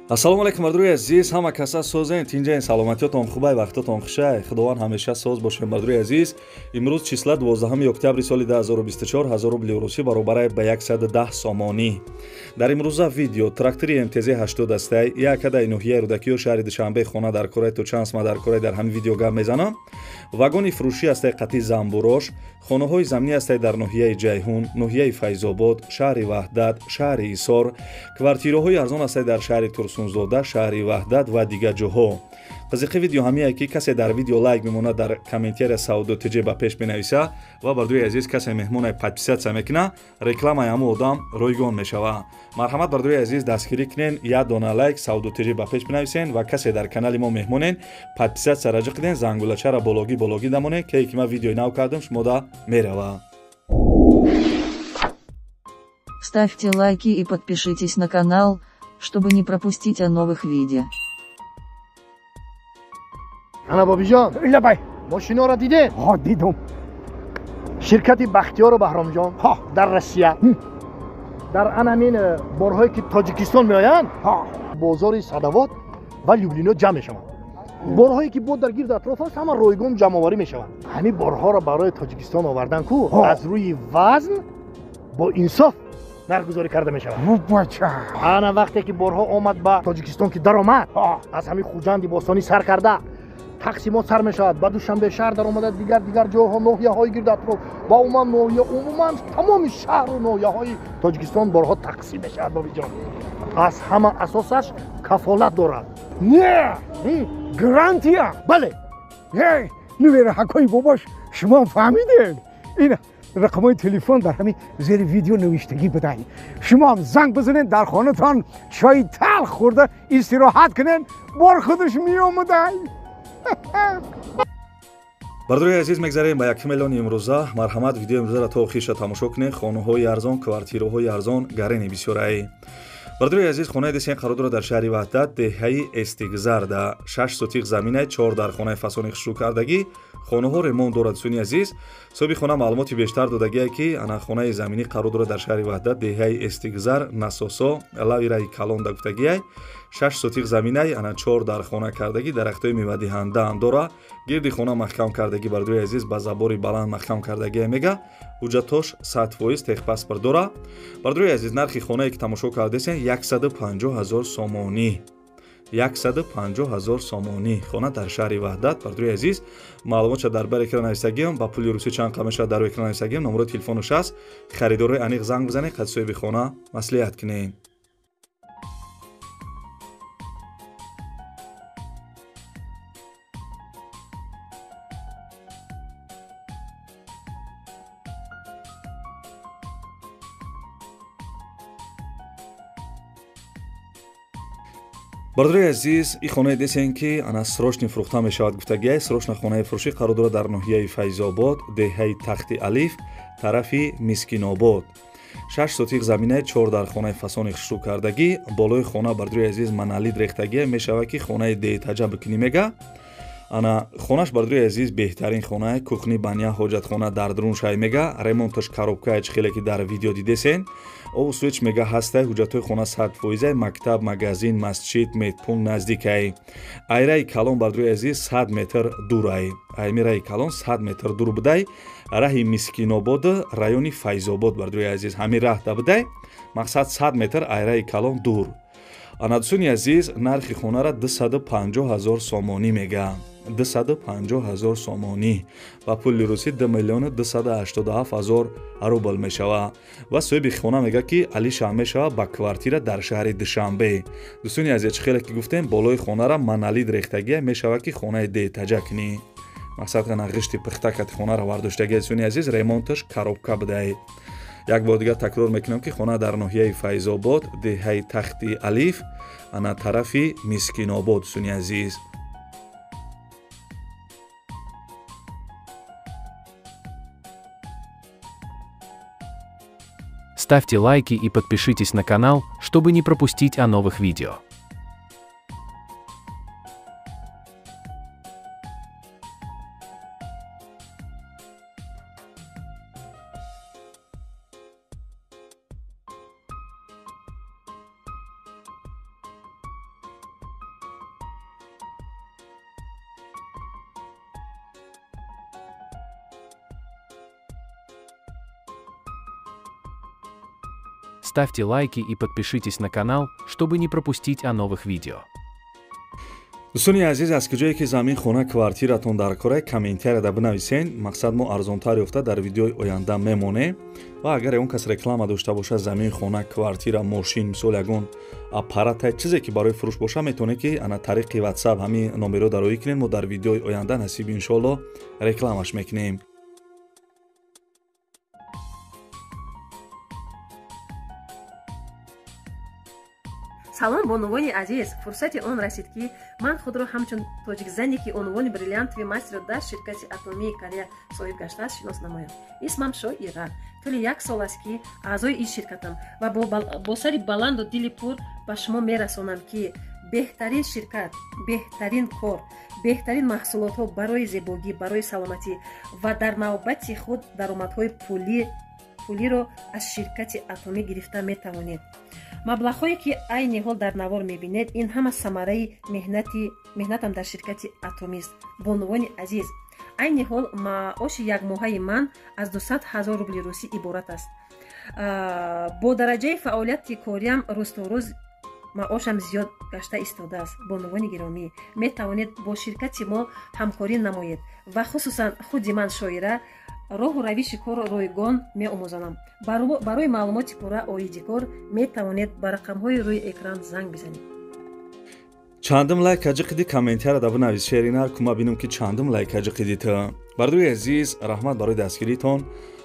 Ассалому алайкум бардури азиз, ҳама каса созен, тинҷаен, саломатиётон хубай, вақтотон хушай. Худованд ҳамеша соз бошем бардури азиз. Имрӯз числа 12 октябри соли 2024, 1000 рубли русӣ баробарай ба 110 сомонӣ. Дар имрӯза видео трактори МТЗ 80 астай, якадаи ноҳияи Рӯдакиё шаҳри Душанбе хона дар кораи то чанд сма дар кораи дар ҳамин видео гап мезанам. Вагони фурӯшӣ астай қатъи замбурош, хонаҳои заминӣ астай дар ноҳияи Ҷайҳун, ноҳияи Файзобод, шаҳри Ваҳдат, шаҳри Ҳисор, квартираҳои арзон астай дар шаҳри Турсунзода, шаҳри Ваҳдат ва дигар ҷоҳо. Қызиқи видео ҳамие ки касе дар видео лайк мемонад, дар комментария Савдо ТЖ ба пеш менависа ва бардури азиз касе меҳмонай подписаться мекуна, рекламаи ҳамун одам ройгон мешава. Марҳамат бардури азиз, дастгирӣ кунен, як дона лайк Савдо ТЖ ба пеш бинависен ва касе дар канали мо меҳмонен подписаться раҷа кунен, зангулачара бологӣ бологӣ дамонен, ке ки ман видеои нав кардам шумода мерава. Ставьте лайки и подпишитесь на канал, чтобы не пропустить о новых видео. Ана бобиҷон, лабай, мошиноро дидед? Ҳа, дидум. Ширкати Бахтиёру Баҳромҷон дар Россия дар анамин борҳое ки Тоҷикистон меоянд, бозори Садовод ва Люблино ҷамъ мешаванд. Борҳое ки бо дар гирду атроф аст, ҳама ройгон ҷамъоварӣ мешаванд. Ҳамин борҳоро барои Тоҷикистон овардан ку аз рӯи вазн бо инсоф нархгузорӣ карда мешавад. Ана вақте ки борҳо омад ба Тоҷикистон ки даромад, аз ҳамин Хуҷанди бостонӣ сар карда тақсимот сар мешавад, ба Душанбе шаҳр даромада, дигар дигар ҷойҳо, ноҳияҳои гирду атроф ва умуман ноҳия, умуман тамоми шаҳру ноҳияҳои Тоҷикистон борҳо тақсим мешавад. Бобиҷон, аз ҳама асосаш кафолат дорад. Не, гарантия. Бале. Нувераҳакои бобош, шумо фаҳмидед? Ин рақамҳои телефон дар ҳамин зери видео навиштагӣ будай. Шумо занг бизанед, дар хонатон чойи талх хӯрда истироҳат кунед, бор худаш меомадай. Бардури азиз, мегзарем ба 1 миллиони имрӯза. Марҳамат, видеои имрӯзаро то охирша тамошо кунед. Хонаҳои арзон, квартираҳои арзон, гарени бисёраи. Бардури азиз, хонаи десен қарор дорад дар шаҳри Ваҳдат, деҳаи Эстигзарда. 6 сотиқ заминай, 4 дар хонаи фасони хушрӯ кардагӣ. Хонаҳо ремонт дорад. Дӯстони азиз, соҳиби хона маълумоти бештар додагие ки ана хонаи заминӣ қарор дорад дар шаҳри Ваҳдат, деҳаи Эстигзар, насосо лавираи калонда гуфтагиай. 6 сотиқ заминай, ана 4 дар хона кардагӣ, дарахтҳои мевадиҳандаам дора. Гирди хона маҳкам кардагӣ, бардури азиз, ба забори баланд маҳкам кардагие мега. Ҳуҷҷатош 100% техпаспорт дора. Бардури азиз, нархи хонае ки тамошо кардесен 150 000 сомонӣ. 150 000 сомонӣ. Хона дар шаҳри Ваҳдат. Бардури азиз, маълумотша дар бар экран нависагиам, ба пули русӣ чанд қам мешавад дар экран нависагиам, номерои телефонаш аст. Харидорои аниқ занг бизанед, қад соҳиби хона маслиҳат кунед. Бардури азиз, ин хонаи десен ки ана срочно фурӯхта мешавад гуфтагиай. Срочно хонаи фурӯшӣ қарор дорад дар ноҳияи Файзобод, деҳаи Тахти Алиф, тарафи Мискинобод. 6 сотиқ заминай, 4 дар хонаи фасони хушрӯ кардагӣ. Болои хона бардури азиз монолит рехтагия, мешавад ки хонаи деҳтаҷа бикунӣ мега. Ана хонаш бардури азиз беҳтарин хонае, кухни, баня, ҳоҷатхона дар дарун шай мега. Ремонташ коробкае, чӣ хеле ки дар видео дидесен. Обу свеч мега ҳастай, ҳуҷҷатҳои хона 100%, мактаб, магазин, масҷид, медпункт наздикай. Айраи калон бардури азиз 100 метр дурай. Айми раи калон 100 метр дур будай. Раҳи Мискинобод, райони Файзобод бардури азиз, ҳамин раҳда будай. Мақсад 100 метр айраи калон дур. Ана дӯстони азиз, нархи хонара 250 000 сомонӣ мега. 250 000 сомонӣ ба пули русӣ 2 287 000 рубл мешава. Ва соҳиби хона мега ки алиша мешава ба квартира дар шаҳри Душанбе. Дӯстони азиз, чӣ хеле ки гуфтем, болои хонара монолит рехтагия, мешава ки хонаи деҳтаҷа кунӣ. Мақсад ана ғишти пихта кати хонара вардоштагия. Дӯстони азиз, ремонташ коробка будай. Як бор дигар такрор мекунам ки хона дар ноҳияи Файзобод, деҳаи Тахти Алиф, ана тарафи Мискинобод. Дӯстони азиз, Ставьте лайки и подпишитесь на канал, чтобы не пропустить о новых видео. Ставьте лайки и подпишитесь на канал, чтобы не пропустить о новых видео. Дӯстони азиз, аз куҷое ки замин, хона, квартиратон дар кора, комментарияда бинависен. Мақсад мо арзонтар ёфта дар видеои оянда мемонем. Ва агар ягон кас реклама дошта бошад, замин, хона, квартира, мошин, мисол ягон аппарата, чизе ки барои фурӯш боша, метавонед ки ана тариқи WhatsApp ҳамин номеро дароӣ кунед. Мо дар видеои оянда насиб иншоалло рекламаш мекунем. Салом, бонувони азиз! Фурсати он расид, ки ман худро ҳамчун тоҷикзане, ки унвони бриллиантовый мастерро дар ширкати Атомии Корея соҳиб гаштааст, шинос намоям. Исмам Шоира. Тӯли як сол аст, ки аъзои ин ширкатам ва бо сари баланду дили пур ба шумо мерасонам, ки беҳтарин ширкат, беҳтарин кор, беҳтарин маҳсулотҳо барои зебогӣ, барои саломатӣ ва дар навбати худ даромадҳои пулиро аз ширкати Атомӣ гирифта метавонед. Маблағҳое, ки айни ҳол дар навор мебинед, ин ҳама самараи меҳнатам дар ширкати Атомист. Бонувони азиз, айни ҳол маоши якмоҳаи ман аз 200 ҳазор рубли русӣ иборат аст. Бо дараҷаи фаъолияти кориам рӯз то рӯз маошам зиёд гашта истодааст. Бонувони гиромӣ, метавонед бо ширкати мо ҳамкорӣ намоед ва хусусан худи ман, Шоира, роҳу равиши корро ройгон меомӯзонам. Барои маълумоти пурра оиди кор метавонед ба рақамҳои рӯи экран занг бизанед. Чандум лайк аҷиқиди, комментарияда бинавис, шеринар кума бинем, ки чандум лайк аҷиқиди ту. Бардуи азиз, раҳмат барои дастгиритон.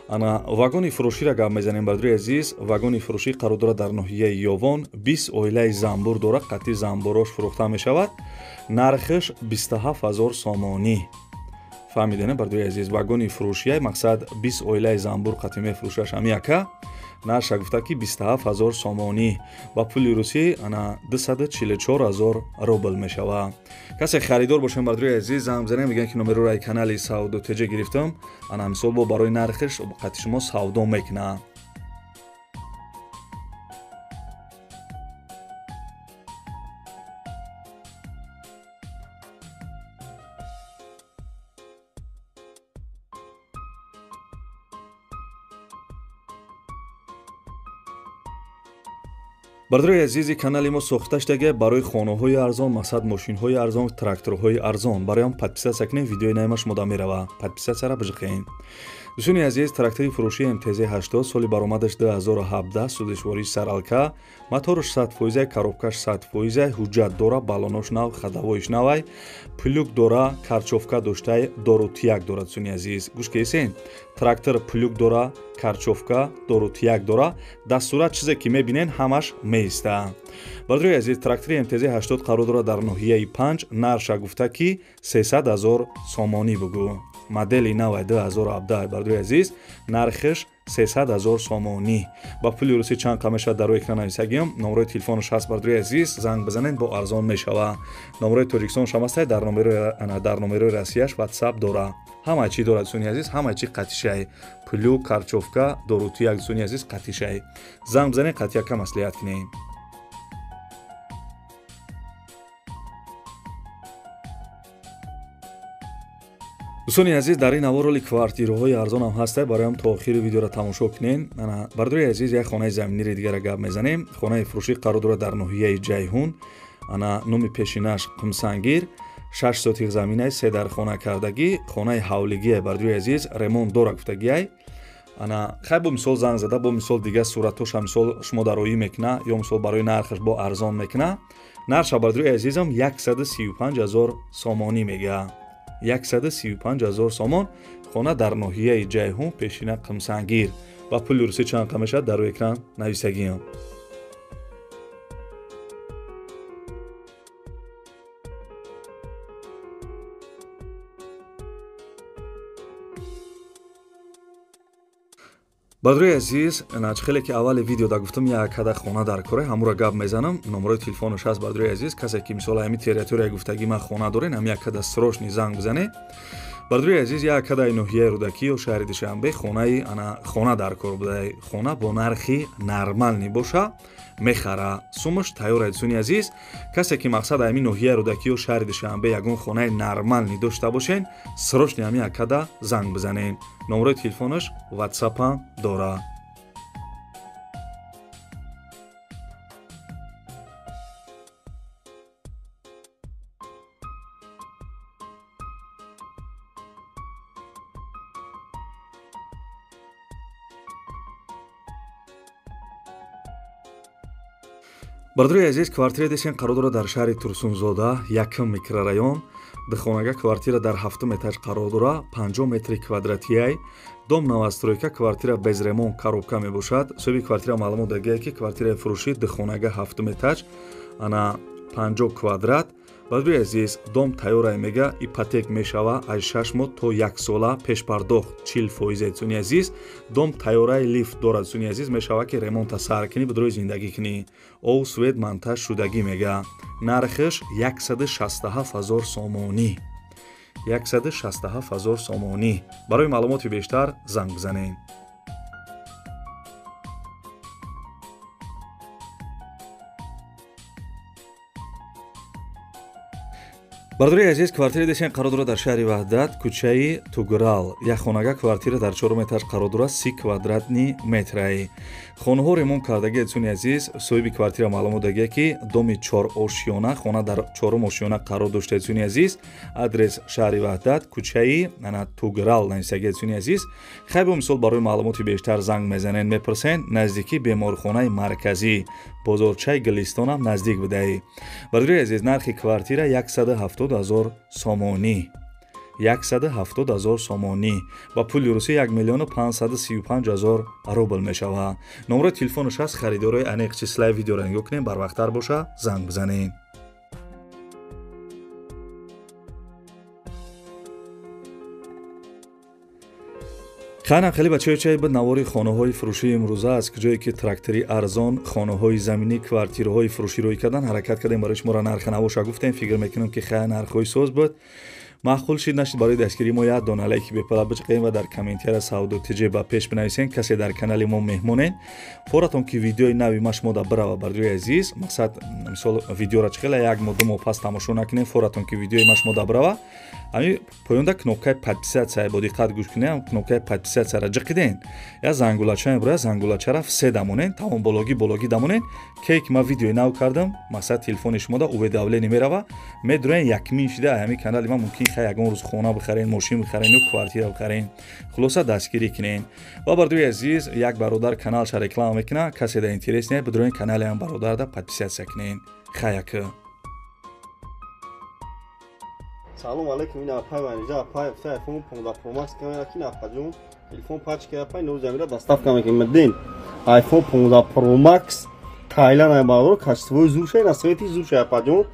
Ана вагони фурӯширо гап мезанем, бардуи азиз. Вагони фурӯшӣ қарор дорад дар ноҳияи Ёвон, 20 оилаи замбур дорад, қатъи замбурош фурӯхта мешавад. Нархаш 27 ҳазор сомонӣ. Фаҳмидена, бардуи азиз, вагони фурӯшия мақсад 20 оилаи замбур қатъи мефурӯшаш ҳами яка. Нарша гуфта, ки 27 ҳазор сомонӣ, ба пули русӣ ана 244 ҳазор рубл мешавад. Касе харидор бошем, бардуи азиз, занг бизанем, мегӯянд, ки номероро ай канали Савдо ТЖ гирифтам. Ана мисол бо барои нархаш қатъи шумо савдо мекунад. Бардорои азизи, канали мо сохта шудаге барои хонаҳои арзон, мақсад мошинҳои арзон, тракторҳои арзон. Барои подписаться кунед, видеои наимаш шумо мерава. Подписаться бижиқен. Дӯстони азиз, трактори фурӯши МТЗ 80, соли баромадаш 2017, сӯзишвории саралка, моторш 100%, коробкаш 100%, ҳуҷҷат дора, баллонош нав, ходовойш навай, плуг дора, корчовка доштай, дорутияк дора. Дӯстони азиз, гӯш кесен, трактор плуг дора, корчовка, дорутияк дора, дастурат чизе ки мебинен, ҳамаш меиста. Бардорои азиз, трактори МТЗ 80 қарор дорад дар ноҳияи 5, нарша гуфта, ки 300 ҳазор сомонӣ бугӯ. Модели навай 2017, бардорои азиз, нархаш 300 ҳазор сомонӣ. Ба пули русӣ чанд қа мешавад, дар рӯи экран нависагиам. Номерои телефонаш ҳаст, бардорои азиз, занг бизанед, бо арзон мешава. Номерои Тоҷикистонаш ҳам ҳастай, дар номерои Россияш WhatsApp дора. Ҳама чӣ дорад, дӯстони азиз, ҳама чӣ қатишай. Плюг, корчовка, дорутияк, дӯстони азиз, қатишай. Занг бизанед, қатияка маслиҳат кунем. Дӯстони азиз, дар ин навор роли квартираҳои арзон ҳам ҳаста, бароям то охири видеоро тамошо кунен. Бардорои азиз, як хонаи заминири дигара гап мезанем. Хонаи фурӯшӣ қарор дорад дар ноҳияи Ҷайҳун. Ана номи пешинаш Қумсангир, 6 сотих заминай, се дар хона кардагӣ, хонаи ҳавлигие, бардорои азиз, ремонт дора гуфтагиай. Ана хай бо мисол занг зада, бо мисол дигар суратоша мисол шумо дароӣ мекуна ё мисол барои нархаш бо арзон мекуна. Нарша, бардорои азизам, 135 ҳазор сомонӣ мега. 135 ҳазор сомон, хона дар ноҳияи Ҷайҳун, пешина Қумсангир. Ба пули русӣ чанд қа мешавад, дар рӯи экран нависагиам. Бардорои азиз, хеле ки аввали видеода гуфтам, як када хона дар коре, ҳамура гап мезанам. Номерои телефонаш ҳаст, бардорои азиз. Касе ки мисол ҳами территория гуфтагӣ ман хона дорен, ҳами як када срочный занг бизанед. Бардорои азиз, як кадаи ноҳияи Рӯдакӣ ё шаҳри Душанбе хонаи ана хона дар кор буда, хона бо нархи нормални боша, мехара. Сумаш тайёр, дӯстони азиз. Касе ки мақсад ҳами ноҳияи Рӯдакӣ ё шаҳри Душанбе ягон хонаи нормални дошта бошен, срочный ҳами як када занг бизанед. Номерои телефонаш WhatsApp ҳам дора. Бародари азиз, квартира десен қарор дорад дар шаҳри Турсунзода, якум микрорайон. Духонага квартира дар ҳафтум этаж қарор дорад, 50 метри квадратияй. Дом новостройка, квартира без ремонт, коробка мебошад. Соҳиби квартира маълумот дагия, ки квартираи фурӯшӣ духонага ҳафтум этаж, ана 50 квадрат. Бародари азиз, дом тайёрай мега, ипотек мешава аз 6 моҳ то 1 сола, пешпардохт 40%. Дӯстони азиз, дом тайёраи, лифт дорад. Дӯстони азиз, мешава ки ремонта сар кунӣ, бидрои зиндагӣ кунӣ. Ов, свет монтаж шудагӣ мега. Нархаш 167 ҳазор сомонӣ, 167 ҳазор сомонӣ. Барои маълумоти бештар занг бизанед. Бародари азиз, квартираи десен қарор дорад дар шаҳри Ваҳдат, кӯчаи Туграл. Як хонага квартира дар чорум этаж қарор дорад, 30 квадратни метраи. Хонаҳо ремонт кардагӣ. Дӯстони азиз, соҳиби квартира маълумот дагия, ки доми чорошёна, хона дар чорум ошёна қарор дошта. Дӯстони азиз, адрес шаҳри Ваҳдат, кӯчаи ана Туграл нависагӣ. Дӯстони азиз, хай бо мисол барои маълумоти бештар занг мезанед, мепурсен. Наздикӣ беморхонаи марказӣ, бозорчаи Гулистонам наздик будаи. Бародари азиз, нархи квартира 170 ҳазор сомонӣ, 170 ҳазор сомонӣ, ба пули русӣ 1 535 ҳазор рубл мешавад. Номерои телефонаш аст. Харидорои аниқ числаи видеоро нигоҳ кунем, барвақттар боша занг бизанед. Хайнам хеле бачаҳои чай буд навори хонаҳои фурӯшии имрӯза, аз куҷое ки трактори арзон, хонаҳои заминӣ, квартираҳои фурӯшӣ рӯй кардан. Ҳаракат кардем, барои шуморо нархи навоша гуфтем. Фикр мекунам, ки хай нархҳои соз буд. Маъқул шид, нашид, барои дастгирии мо як дона лайки бепала бичиқем ва дар комментария савдо тиҷе ба пеш бинависен. Касе дар канали мо меҳмонен, форатон ки видеои нави ма шумо да бирава. Бародари азиз, мақсад мисол видеоро чихела як моҳ, 2 моҳ пас тамошо накунем. Форатон ки видеои ма шумо да бирава, ами поёнда кнопкаи подписаться, бо диққат гӯш кунем, кнопкаи подписаться-ра ҷиқиден, я зангулача мебурад, зангулачара все дамонен, тамом бологӣ бологӣ дамонен. Кей ки ма видеои нав кардам, мақсад телефони шумо да уведомление мерава, медуроен якмин шида ҳами канали ма. Мумкин хай ягон рӯз хона бихарен, мошин бихарен ё квартира бихарен. Хулоса, дастгирӣ кунен. Ва бародари азиз, як бародар каналша реклама мекуна. Касе да интерес не, бидроен канали ҳам бародарда подписаться кунен. Хаяка. Салом алейкум, ина апай Ванижа, апай iPhone 15 Pro Max камера ки нафаҷон, телефон пачка апай нав замира доставка мекунем. Дин iPhone 15 Pro Max Тайланд ай бародар, качествои зурша, ина свети зурша апаҷон.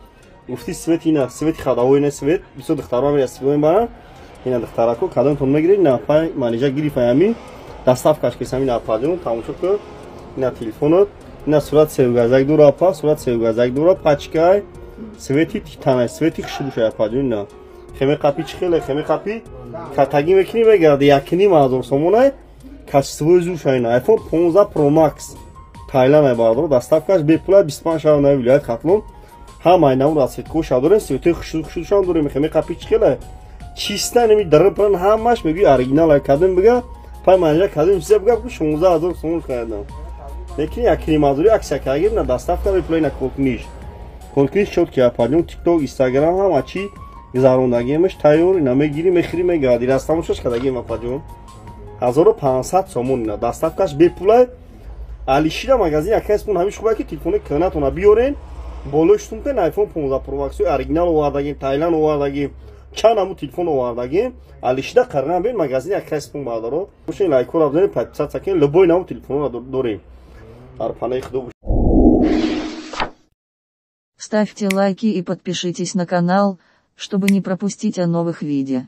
Гуфти свет, ина свети хадавои, ина свет, бисёр духтарҳо мера свет мебаранд. Ина духтарако кадомтон мегиред, ина апай Манижа гириф ами доставкаш кесам, ина апаҷон, тамошо кун. Ина телефонот, ина сурат севгазак дура апа, сурат севгазак дура, пачкай свети титанай, свети хушбушай апаҷон. Ина хеме қапи чӣ хеле хеме қапи катагӣ мекунӣ, мегарди 1,5 ҳазор сомонай, качествои зурша, ина iPhone 15 Pro Max Тайланд ай бародаро, доставкаш бепула, 25 шаҳр нави вилоят Хатлон. Ҳамаи намуд расцветкоша дорем, светои хушрӯшам дорем. Хеме қапи чӣ хеле чиста, неми дрпран ҳамаш мегӯи оригинал ай. Кадом бига пай манҷа, кадом чиза бига, 16 ҳазор сомон харидам, лекин 1,5 ҳазори аксия кардагим, на доставка бепула. Ина колкниш, колкниш чёткий апаҷон, тикток, инстаграм ҳама чӣ гузарондагиамаш тайёр. Ина мегирӣ, мехӯрӣ, мегарди, растамошаш кардагим апаҷон, 1500 сомон, ина доставкаш бепулай. Алишира магазин якаспон ҳамиш хуба ки телефони кӯнатона биёрен, болои шутум кун iPhone 15 Pro Max оригинал овардагим, Тайланд овардагим, чанд ҳамун телефон овардагим. Алишида қарнам бин магазин якаспон бардаро. Бошен, лайкҳоро бизанед, подписаться кунед, любой намун телефонро дорем. Дар панаи худо. Ставьте лайки и подпишитесь на канал, чтобы не пропустить о новых видео.